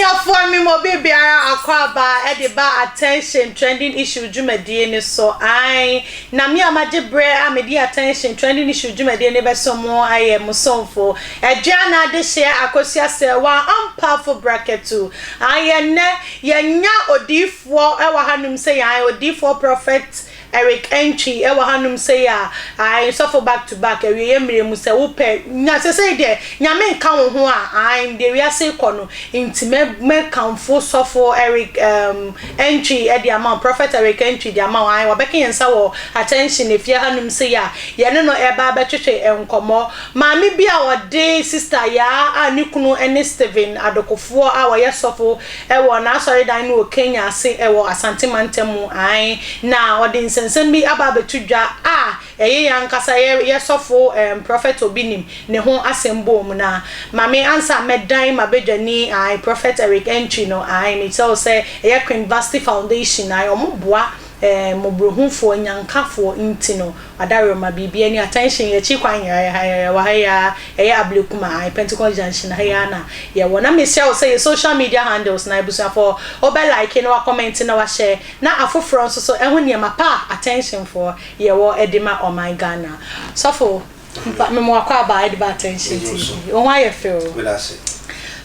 Abusuafoɔ me ma obi biara akwaaba de ba attention trending issue dwumadie no so ae na me a magye berɛ a mede attention trending issue dwumadie no bɛso mo ayɛ mo somfo Aduana Adehyeɛ Akosua Serwaa Ampafo Braketu ae ɛnnɛ yɛanya odiyifoɔ wɔ hanom sei ae odiyifoɔ prophet Eric Antwi wɔ hanom sei a, ae sɔfo back to back awieɛ mmerɛ mu sɛ wo pɛ nya sesei deɛ Nyame nka wo ho a ae deɛ wiase rekɔ no nti mɛ mɛ kamfo sɔfo Eric um Antwi de ama wo Prophet Eric Antwi de ama wo ae wabɛka yɛn nsa wɔ attention efie hanom sei a yɛne no ɛreba abɛtwetwe nkɔmmɔ Maame bi a ɔde Sister Yaa a ne kunu ne Stephen Adokofoɔ a ɔyɛ sɔfo wɔ n'asɔredan no wɔ Kenya ase wɔ Asante mantam mu ae na ɔde nsɛnsɛm bi aba abɛto dwa a ɛyɛ yɛn ankasa yɛ yɛ sɔfo ɛɛm Prɔfɛt Obinim ne ho asɛm bɔɔ mu na mame ansa mɛdan m'abadwani ae Prɔfɛt Eric Antwi no ae mekyerɛ wo sɛ ɛyɛ Queen Vasti Foundation ae ɔmo boa ɛɛm mmɔborɔhufoɔ nyankafoɔ nti no Adaworoma biribi ani attention yɛkyi kwan yɛ ha yɛwɔ ha yi ara ɛyɛ Ablekuma ae Pentecost junction ha yi ara na yɛwɔ na mesrɛ wo sɛ yɛ social media handles na abusuafoɔ wobɛ like na wa comment na wa share na afoforɔ nso so ɛho nneɛma pa a attention foɔ yɛwɔ de ma ɔman Ghana sɔfo mpa mema wakɔ aba de ba attention TV wo ho ayɛ fɛ o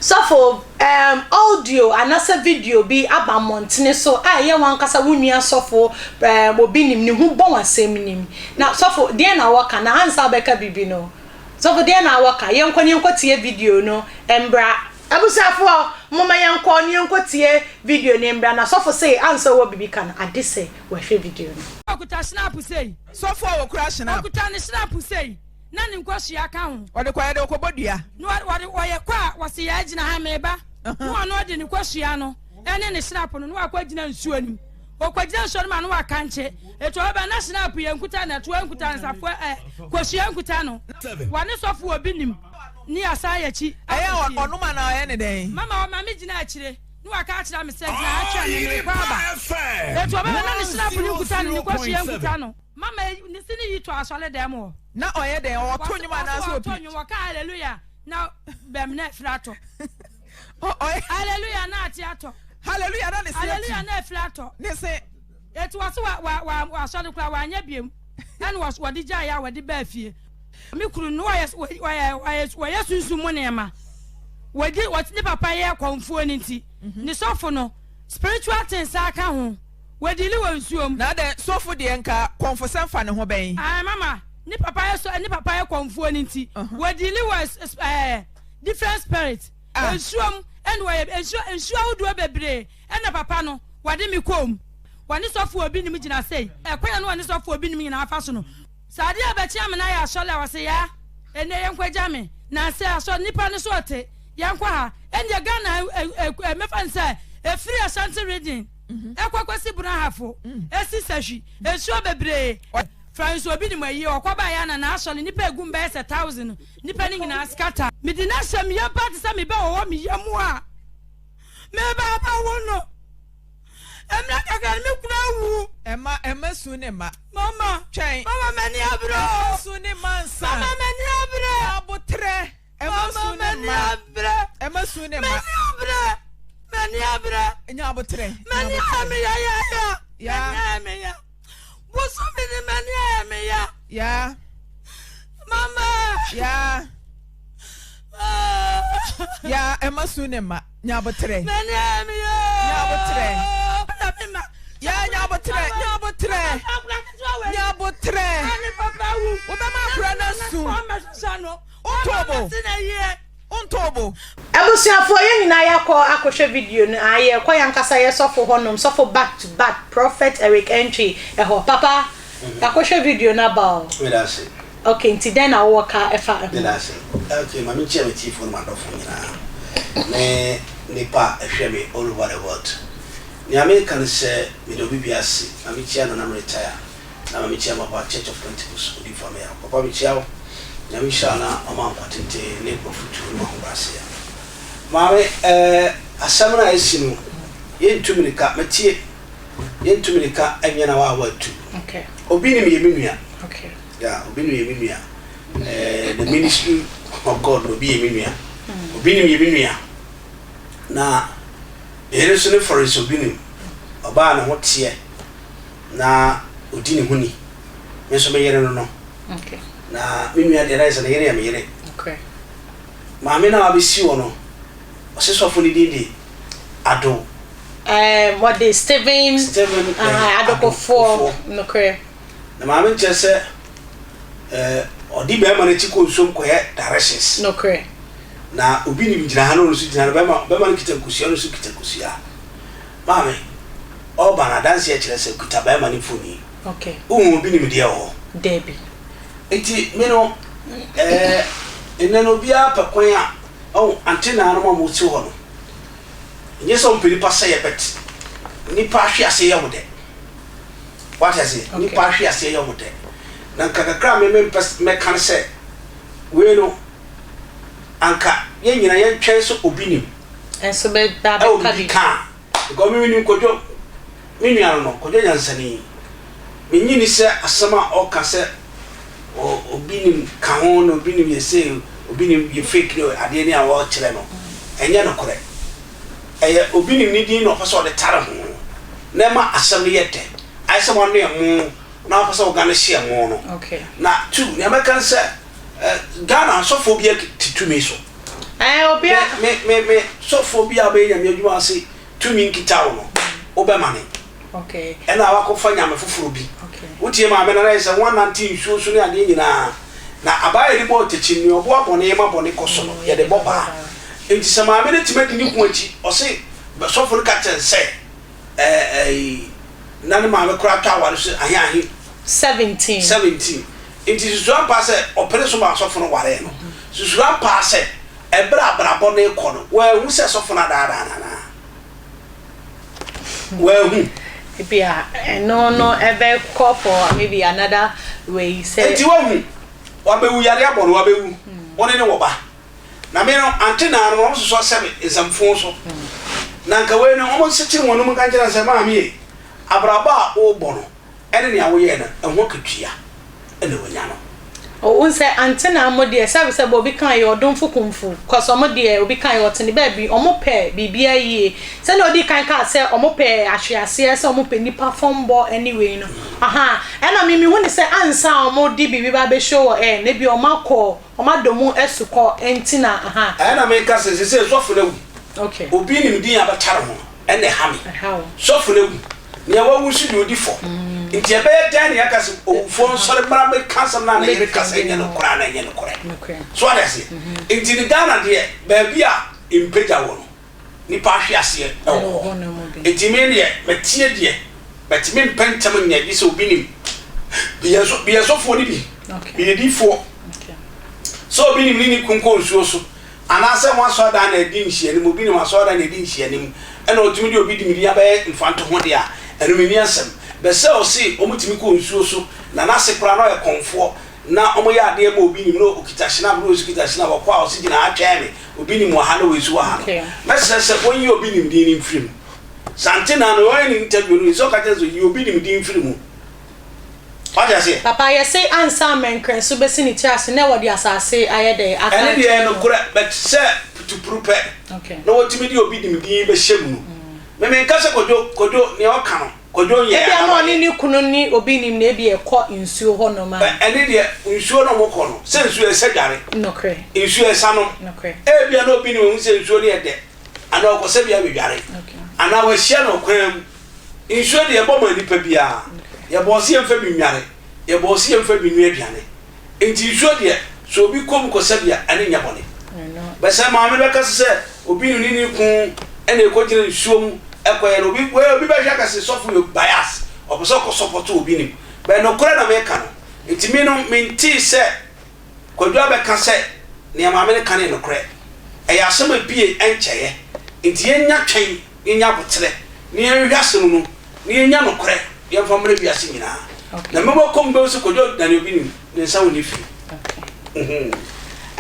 sɔfo um, audio anasɛ video bi aba mmɔntene so a ɛyɛ wankasa wo nua sɔfo um, obi nim ne ho bɔn asɛm nim na sɔfo deɛn na wɔka na ansa wobɛka biribi no sɔfo deɛn na wɔka yɛnkɔ ne yɛnkɔ tie video no mbra abusuafoɔ momma yɛnkɔ ne yɛnkɔ tie video no mbra na sɔfo se ansa wɔ biribi ka no ade sɛ wɔhwɛ video no. Ɔkuta schnapp sei. Sɔfo a ɔkura schnapp. Ɔkuta ne schnapp sei na ne nkosua ka ho. Ɔde kɔ yɛde ɔkɔbɔ dua. Na ɔde ɔyɛ kɔ a wɔsi yɛ gyina ha meba. Na ɔno ɔde ne kosua no ɛne ne schnapp no na wakɔ gyina nsuo no mu. Ɔkɔ gyina nsuo no mu a na wakankye. Etu ɔbɛba na schnapp yɛ nkuta na ɛtoa nkuta nsafoa ɛ kosua nkuta no. Wɔne sɔfo obi nim ne asan yɛ akyi. Ɛyɛ ɔnom anaa ɔyɛ ne dɛn? Mama ɔma me gyina akyire. Na waka akyerɛ me sɛ, Gyina ha twɛn me, merekɔ aba. Enti ɔbɛba na ne hyerɛpo no nkuta no, ne kosua nkuta no. Mama ne se ne yi tɔ asɔredan mu hɔ. Na ɔyɛ dɛn? Ɔto nnwom anaasɛ opi? Ɔto nnwom, ɔka hallelujah na bɛm na afiri atɔ. Hallelujah na ate atɔ. Hallelujah na ne se atu. Hallelujah na afiri atɔ. Ne se. Eti wɔse wa wa wa asɔre koraa wanyɛ biom ɛna wɔde gyaeɛ a wɔde baa fie. Me kunu no ɔyɛ ɔyɛ ɔyɛ ɔyɛ sunsum mu nneɛma. Wɔdi wɔte ne papa yɛ kɔnfuo no nti mhm. ne sɔfo no spiritual things aka ho. Wɔdili wɔ nsuo mu. Na dɛ sɔfo deɛ nka kɔnfosɛm fa ne ho bɛn. Ayi mama ne papa yɛ sɔ ne papa yɛ kɔnfuo no nti wɔdili wɔ ɛɛ different spirit. Ah. Nsuo mu ɛna wɔyɛ nsuo nsuo ahodoɔ bebree ɛna papa no wɔde me kɔɔ mu. Wɔne sɔfo obi nim gyina sei. Ɛkwan a na wɔne sɔfo obi nim nyinaa fa so no. Sɛ adeɛ rebɛkye amena ayɛ asɔre a, wɔse yaa, ɛnnɛ yɛnkɔgya me, na sɛ asɔre nipa no so ɔte, yɛnkɔ ha. Ɛndeɛ Ghana ɛ, mɛfa no sɛ ɛfiri Ashanti region ɛkɔ kɔsi Brong Ahafo, ɛsi Sahwi, nsuo bebree. Fra nso obi nim ayie, ɔkɔ baeɛ a na n'asɔre nipa ɛgu mu bɛyɛ sɛ thousand, nipa no nyinaa scatter. Mede no ahyɛ me yam paa te sɛ me ba ɔwɔ me yam a meba abɛwo no. Mmerɛ kakra no me kunu awu. Ɛma ɛma su ne mma. Mama. Twɛn. Mama m'ani abere o. Ɛma su ne mma nsa. Mama m'ani abere. Abotrɛ. Ɛma su ne mma. Mama m'ani abere. Ɛma su ne mma. M'ani abere. M'ani abere. Nya abotrɛ. M'ani ayɛ me ya ya ya. Ya. M'ani ayɛ me ya. Bosome ni m'ani ayɛ me ya. Ya. Mama. Ya. Ya ɛma su ne mma. Nyabotrɛ. Nyabotrɛ. Ya nyabotrɛ nyabotrɛ nyabotrɛ. Wobɛma akora no asu. Wontoo bo. Wontoo bo. Abusuafoɔ yɛn nyinaa yɛakɔ akɔhwɛ video no aah yɛrekɔ yɛn ankasa yɛ sɔfo hɔ nom sɔfo back to back prophet Eric Antwi ɛhɔ papa yɛakɔhwɛ video no aba o. Meda ase. Ok nti dɛn na wowɔ ka ɛfa ɛho? Meda ase. Ok ma menkyia m'atiefoɔ ne m'adɔfoɔ nyinaa ne nnipa a ɛhwɛ me all over the world. Nea meka ne sɛ meda obi biara ase. Ma menkyia Nana Meretaya na ma menkyia Mapa Church of Pentecost Odiyifoɔ Ameyaw. Papa mekyia wo. Nyame nhyira wo na ɔma wo nkwa tenten ne w'afotuo ne w'ahobrɛaseɛ. Maame eh, asɛm no a asi no yɛntu mirika. Matie. Yɛntu mirika nyɛ na wa watu. Obi nim yɛ me nua. Yeah, obi nim yɛ me nua. Eh, the ministry of God no obi yɛ me nua. Obi nim yɛ me nua. Na. Me yere nso ne Florence Obinim, ɔbaa a ne ho teɛ na ɔdi ne ho ni. Me nso me yere no no. Na me nua deɛ na ayɛ sɛ ne yere yɛ me yere. Maame no a wabɛsi hɔ no, ɔse sɔfo no din de Ado. Ɛɛm, wɔde Stephen, Stephen eh, Adokofoɔ, nokorɛ. Na maame nkyerɛ sɛ eh, ɔde bɛrima no akyi kɔ nsuom kɔyɛ directions. Nokorɛ. Na obi nim gyina ha na ɔno nso gyina ha, bɛrima, bɛrima no kita nkosua, ɔno nso kita nkosua. Maame, ɔreba no adanseɛ kyerɛ sɛ ɔkita bɛrima no mfoni. Okay. Wohu obi nim deɛ wɔ hɔ? Dabi. Nti me no, eh, nnɛ no obiara pɛ kwan a, ɔho, antenna nom a wɔsi hɔ no, Nyɛ sɛ wɔpɛ nipa sɛeɛ but nipa ahweaseɛ yɛ wɔn dɛ. Wate aseɛ? Nipa ahweaseɛ yɛ wɔn dɛ. Na nka kakra a me mempɛ mɛka ne sɛ, wei no anka yɛn nyinaa yɛntwɛn sɛ obi nim Nso bɛ ba ɛwɔ bɛka biribi biribi. ka a, because me menim Kwadwo, me nua no no, Kwadwo Nyansani. Mennye nni sɛ asɛm a ɔka sɛ obi nim ka ho na obi nim yɛ sei, obi nim yɛ fake ne adeɛ ne a ɔrekyerɛ no, ɛnyɛ nokorɛ. Ɛyɛ obi nim ne din na ɔpɛ sɛ ɔde tare ho na ɛma asɛm no yɛ dɛ. Ayɛ sɛ wanoa ɛmo na wopɛ sɛ wo garnish ɛmo no. Na two, nea mɛka ne sɛ, Ghana sɔfoɔ biara te tumi so. Me, me, me, sɔfoɔ biara a ɔbɛyɛ Nyame adwuma ase tumi nkita wo no, wobɛmane. Ɛna wakɔfa nyame foforɔ bi. Wotie maame no na ayɛ sɛ wɔanante nsuo so ne adeɛ nyinaa. Na abaa a yɛde bɔ ɔtakyi no, nea ɔboa bɔne ma bɔne kɔ so no, yɛde bɔ baa. Enti sɛ maame no tumi adi ne kunu akyi, ɔse sɔfo no ka kyerɛ no sɛ ɛɛ ɛyi na ne maame koraa tɔ aware so ahe ahe. 17. 17. Enti susu ampa sɛ ɔpene so maa sɔfo no waree no. Susu ampa sɛ ɛberɛ a abrabɔ no rekɔ no, wanhu sɛ sɔfo no adaadaa no anaa? Wanhu. Ebia ɛno no ɛbɛkɔ for maybe another wei sɛ. Enti wahu, wabewu, yare abɔ no, wabewu, wo ne no wɔ ba. Na me no, ante naa no, wɔn sosɔ sɛ me nsɛmfoo so. Na nka wei no, wɔn nsekyere wɔn anom nka nkyerɛ no sɛ, Maame ei, abrabɔ a worebɔ no, ne nea woyɛɛ no, ɛho akatua na wanya no. Oh, wohu sɛ antenna mo deɛ, sɛbe sɛbe obi ka yɛ ɔdomfo kumfo, cos ɔmo deɛ obi ka yɛ ɔte ne baabi, ɔmo pɛ biribiara yie. Sɛnea odii kan kaa sɛ ɔmo pɛ ahweaseɛ, sɛ ɔmo pɛ nnipa fɔmbɔ ne wei no, ahaa, ɛna me mehu no sɛ ansa a ɔmo de biribi ba abɛ show wɔ air no, ebia ɔmo akɔ, ɔmo adɔ mu asukɔ nti na, ahaa. Ɛna meka sɛ, sesei sɔfo no awu, Okay. obi nim din a bɛtare ho no. ɛna ɛha me. Sɔfo no awu, nea wawu nso deɛ ɔdi fɔ. Nti ɛbɛyɛ dɛn na yɛaka sɛ owufoɔ nsɔre mmra mmɛka asɛm no a ne yere ka sɛ ɛnyɛ nokorɛ anaa ɛnyɛ nokorɛ? So wate aseɛ? Nti no Ghana deɛ baabi a mpagya wɔ no, nnipa ahwe aseɛ wɔ hɔ. Nti me deɛ mɛtie deɛ but mempɛ ntɛm nyɛ gye sɛ obi nim. Meyɛ meyɛ sɔfoɔ no bi, meyɛ difoɔ. Sɛ obi nim ne ne kun kɔ nsuo so Anaasɛ ho asɔredan na ɛdi nhyianim, obi nim asɔredan na ɛdi nhyianim, ɛna ɔtumi de obi de me din abɛyɛ mfantoho deɛ a, ɛno menni asɛm. But sɛ ɔse wɔtumi kɔ nsuo so, na n'ase koraa na ɔyɛ kɔmfoɔ, na wɔyɛ adeɛ ma obi nim, na ɔkita hyena, na wei nso kita hyena, wɔkɔ a ɔse gyina ha twɛn me, obi nim wɔ ha na wei nso wɔ ha no, mɛsrɛ sɛ wɔnyi obi nim din no mfiri mu. Sante naa no wɔyɛ ne interview no, sɛ ɔka kyerɛ no sɛ yi obi nim din mfiri mu. Wate aseɛ? Papa, yɛse ansa mɛnkrɛnso so bɛsi ne tiri ase na wɔde asase ayɛ dɛn aka Ɛno deɛ ɛyɛ akyerɛ no. nokorɛ but sɛ putupuru pɛ Okay. na wɔtumi de obi de me din bɛhyɛ mu no, me menka sɛ Kwadwo, Kwadwo nea ɔka no, Kwadwo nyɛɛ Ebia anaa na ɔne wayɛ. ne kunu ne obi nim na ebia ɛkɔ nsuo hɔ nom a. Ɛ, ɛne deɛ nsuo na wɔkɔ no, sɛ nsuo ɛsɛ dware, Nokorɛ. nsuo ɛsa nom. Nokorɛ. Ebia na obi nim wahu sɛ nsuo no yɛ dɛ, anaa ɔkɔsɛ bi abɛdware, Okay. anaa wahyia no ɔkwan mu. Nsuo deɛ yɛbɔ ma nnipa biara. Yɛbɔɔ sɛ yɛmfa bi nnware, yɛbɔɔ sɛ yɛmfa bi nnua aduane. Nti nsuo deɛ, sɛ obi kɔ mu kɔsa bi a, ɛno nyɛ bɔne. But sɛ maame no bɛka sɛ obi ne ne kun na ɛkɔgyina nsuo mu kɔyɛ no, obi wei obi bɛhwɛ aka sɛ sɔfo yɛ bias, ɔpɛ sɛ ɔkɔ support obi nim. But nokorɛ na meka no. Nti me no, mentee sɛ Kwadwo abɛka sɛ nea maame no ka no yɛ nokorɛ. Ɛyɛ asɛm a ebie ɛnkyɛeɛ. Nti yɛnnya twɛn, yɛnya aboterɛ, na yɛnhwehwɛ asɛm no mu, na yɛnya nokorɛ, na yɛmfa mmrɛ wiase nyinaa. Na mmɛbɔ kɔm bɛhu sɛ Kwadwo dane obi nim, ne nsa wɔ ne fie. Mhmm.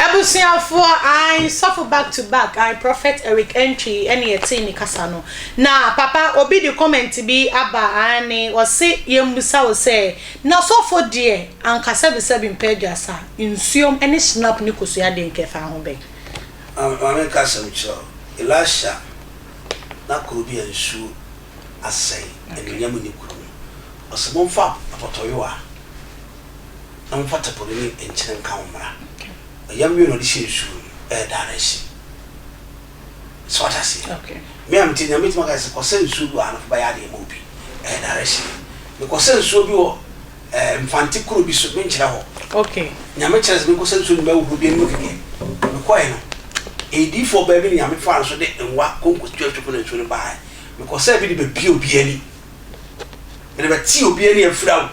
Abusuafoɔ ae sɔfo back to back ae prophet Eric Antwi ɛne yɛtee ne kasa no na papa obi de comment bi aba aane ɔse yɛmmusa wo sɛ Na sɔfo deɛ, anka sɛbisɛbi mpɛ aduasa, nsuom ne schnapp ne kosua deɛ nka ɛfa ho bɛn? Ma menka asɛm nkyerɛ wo, Elisha. Na kuro bi a nsuo asɛe, anuonyam nni kuro mu. Ɔse momfa apɔtɔyowa na momfa tapoli ne nkyene nka ho mmra. Ɔyam wie na ɔde hyɛ nsuo mu, ɛyɛ direction. So wate aseɛ? Me a mete Nyame bɛtumi aka sɛ kɔsɛ nsuo bi wɔ ha na fa bɛyɛ adeɛ ma obi. Ɛyɛ direction. Mekɔsɛ nsuo bi wɔ eh, Mfante kuro bi so, menkyerɛ hɔ. Okay. Nyame kyerɛ sɛ menkɔsɛ nsuo no mɛhohoro bi anim kɛkɛ. Mekɔɛ no, ɛdiifoɔ baa bi ne Nyame faa no so de nwa konko tuatwa na nsuo no baaɛ. Mekɔsɛɛ bi de bɛbie obi ani. Mede bɛte obi ani afira o.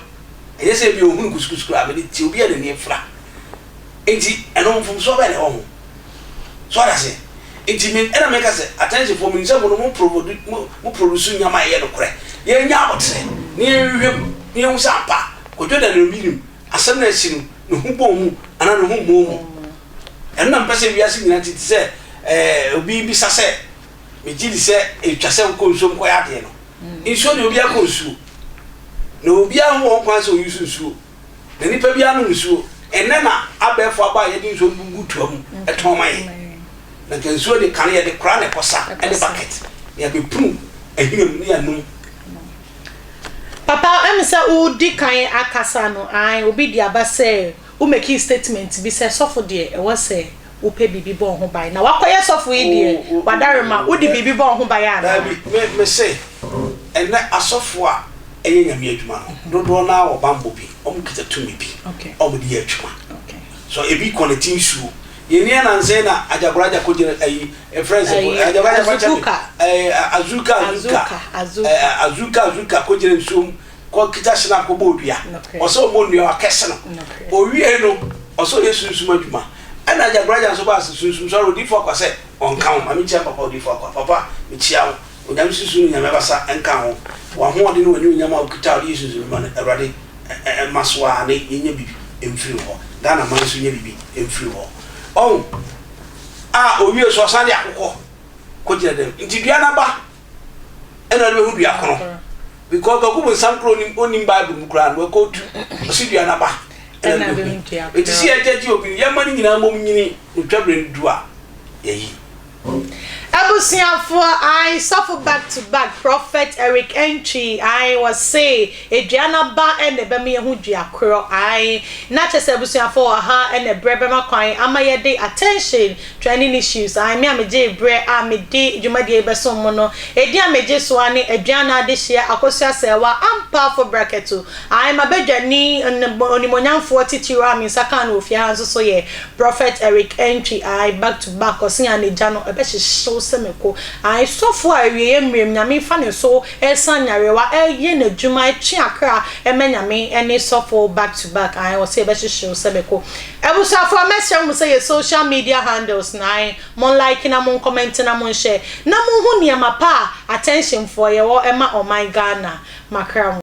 Ɛnyɛ sɛ ebi ohunu kusukusu koraa, mede te obi a n'ani afira. Enti ɛno mfomsoɔ bɛn na ɛwɔ ho? So wate aseɛ? Enti me, ɛna meka sɛ, attention foɔ, menim sɛ mo no mo provodu, mo, mo produce nneɛma a ɛyɛ nokorɛ. Yɛnnya aboterɛ, na yɛnhwehwɛ mu, na yɛnhu sɛ ampa, Kwadwo Daniel obi nim, asɛm no a asi no, ne ho bɔɔ mu anaa ne ho mmɔɔ mu. Ɛno na mepɛ sɛ wiase nyinaa te, te sɛ ɛɛ, obi bisa sɛ, megye di sɛ ɛtwa sɛ wokɔ nsuom kɔyɛ adeɛ no. Nsuo deɛ obiara kɔ nsuo. Na obiara ho wɔ ho kwan sɛ ɔyi so nsuo. Na nipa biara nom nsuo. Ɛnnɛ na abɛɛfo aba a yɛde nsuo gugu toa mu tɔn ma yɛn. Na nka nsuo de kane yɛde kora na ɛkɔsa ne bucket na yɛabɛpunu ahina mu na yɛanom. Papa ɛmi sɛ wo di kan akasa no ae obi de aba sɛ wo makii statement bi sɛ sɔfo deɛ ɛwɔ sɛ wo pɛ biribi bɔ wo ho ban na wakɔyɛ sɔfo yi deɛ wadarema wo de biribi bɔ wo ho ban anaa? Daabi me me se ɛnɛ asɔfo a ɛyɛ Nyame adwuma no dodoɔ no ara wɔ banbɔ bi wɔn kita tumi bi a wɔn de yɛ adwuma so ebi kɔnɛte nsuo yɛn ni anansa yi na agyagoraagya kɔ gyina ayi efrɛ nsɛ Ayi agyagoraagya fa kyɛ me azuka ɛɛ azuka azuka azuka ɛɛ azuka azuka kɔ gyina nsuo mu kɔ kita hyena kɔ bɔ odua ɔsɛ ɔbɔ nnua wakɛse no owie no ɔsɛ ɔyɛ sunsum adwuma ɛna agyagoraagya nso baa sɛ sunsum sɔre odiifo akwa sɛ ɔnka ho ma mekyia papa odiifo akwa papa mekyia wo Onyame sunsum ne Nyame abasa nka ho w'ahoɔden ne w'anuonyam a wokita a wode yɛ sunsum adwuma no Awurade mma so ara na yɛnya biribi mfiri hɔ Ghana man nso nya biribi mfiri hɔ ɔho a owie so ɔsan de akokɔ kɔgyina dɛm nti dua no aba ɛna ɔde bɛhu dua kono because kwaku bonsam koro onim onim bible mu koraa no wakɔtu ɔsi dua no aba ɛna ɔde bɛhu nti sɛ yɛgyagye obi no yɛma no nyinaa mmom nyini no twa berɛ no du a yɛyi. Abusuafoɔ ae sɔfo back to back prophet Eric Antwi ae wɔse edua no aba na ɛbɛma yɛahu dua korɔ ae na kyerɛ sɛ abusuafoɔ ɔha na ɛbrɛ bɛma kwan ama yɛde attention Trending issues, Ae, me a megyee berɛ a mede dwumadie yi bɛsom mo no, edin a megye so ara ne Aduana Adehyeɛ Akosua Serwaa Ampaafo Braketo. Ae, m'abadwani onimuonyamfoɔ titiriw a me nsa kaa no wɔ fie ha nso so yɛ Prophet Eric Antwi. Ae, back to back, ɔse anagya no ɛbɛhyehye wo sɛ mako. Ae, sɔfoɔ a awieɛ mmerɛm Nyame fa ne so resa nyarewa, reyɛ n'adwuma, retwe akra ma Nyame ne sɔfo back to back. Ae, ɔse ɛbɛhyehye wo sɛ mako. Abusuafoɔ mɛsrɛ mo sɛ yɛ social media handles no ae mon like na mon comment na mon share na monhu nneɛma pa a attention foɔ yɛwɔ ma ɔman Ghana makra mo.